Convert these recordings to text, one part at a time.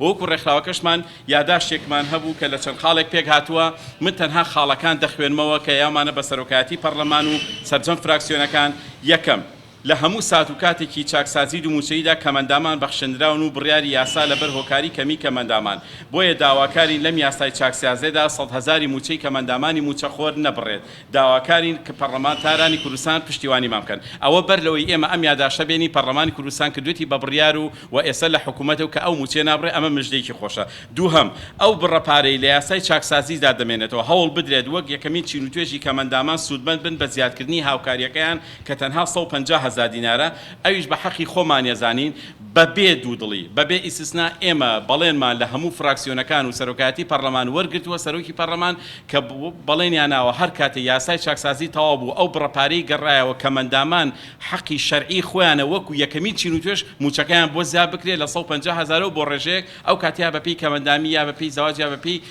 وەکو ڕێکخراوەکەشمان یاداشتێکمان هەبوو کە لە چەند خاڵێک پێک هاتووە، من تەنها خاڵەکان دەخوێنمەوە کە یاومانە بە سەرۆکایەتی پەڕلەمان و سەرجەم فراکسیۆنەکان، یەکەم، لە هەموو سات و کاتێکی چاکسازی دووموچەییدا کەمئەندامان بەخشێندراون و بڕیاری یاسا لەبەر هۆکاری کەمی کەمئەندامان، بۆیە داواکارین لەم یاسای چاکسازیەدا سەدهەزاری موچەی کەمئەندامانی موچەخۆر نەبڕێت، داواکارین کە پەڕلەمانتارانی کوردستان پشتیوانیمان بکەن. ئەوە بەر لەوەی ئێمە ئەم یاداشتە بێنین پەڕلەمانی کوردستان کردوێتی بە بڕیار و و ئێستا لە حکومەتە و کە ئەو موچەیە نابڕێ ئەمە مژدەیەکی خۆشە. دووهەم، ئەو بڕە پارەی لە یاسای چاکسازیدا دەمێنێتەوە هەوڵ بدرێت وەک یەکەمین چین و توێژی کەمئەندامان سوودمەند بن بە زیادکردنی هاوکارییەکەیان کە تەنها 150,000 دینارە ئەویش بە حەقی خۆمانی ئەزانین بە بێ دوودڵی بە بێ ئیستسنا ئێمە بەڵێنمان لە هەموو فراکسیۆنەکان و سەرۆکایەتی پەڕلەمان وەرگرتووە سەرۆکی پەڕلەمان کە بەڵێنیان ناوە هەر کاتێ یاسای چاکسازی تەواو بوو ئەو بڕە پارەی گەڕایەوە کەمئەندامان حەقی شەرعی خۆیانە وەکو یەکەمین چین و توێژ موچەکەیان بۆ زیاد بکرێت لە 150 هەزارەوە بۆ ڕێژەیەک ئەو کات یا بەپێی کەمئەندامی یا بەپێی زەواج یا بەپێی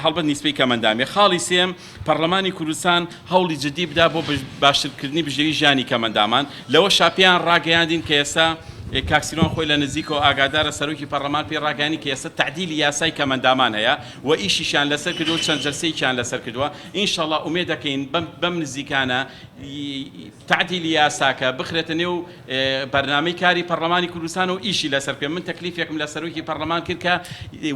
هەڵبەت نیسبەی کەمئەندامی. خاڵی سێیەم، پەڕلەمانی کوردستان هەوڵی جدی بدا بۆ باشترکردنی بژێوی ژیانی کەمئەندامان، لەوەشا پێیان ڕاگەیاندین کە ئێستا کاک سیروان خۆی لە نزیکەوە ئاگادارە سەرۆکی پەڕلەمان پێی ڕاگەیاندین کە ئێستا تەعدیلی یاسای کەمئەندامان هەیە و ئیشیشیان لەسەر کردووە و چەند جەلسەیەکیان لەسەر کردووە ئینشەڵا ئومێد دەکەین بەم نزیکانە تەعدیلی یاساکە بخرێتە نێو بەرنامەی کاری پەڕلەمانی کوردستان و ئیشی لەسەر بکەن، من تەکلیفێکم لە سەرۆکی پەڕلەمان کرد کە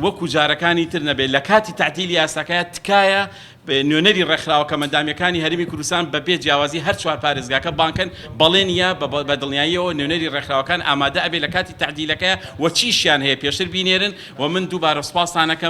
وەکو جارەکانی تر نەبێت لە کاتی تەعدیلی یاساکە تکایە نوێنەری ڕێکخراوە کەمەندامیەکانی هەرێمی کوردستان بە بێ جیاوازی هەر چوار پارێزگاکە بانکەن، بەڵێنیە بە دڵنیاییەوە نوێنەری ڕێکخراوەکان ئامادە ئەبێت لە کاتی تەعدیلەکە و چیشیان هەیە پێشتر بینێرن و من دووبارە سوپاستان ئەکەم.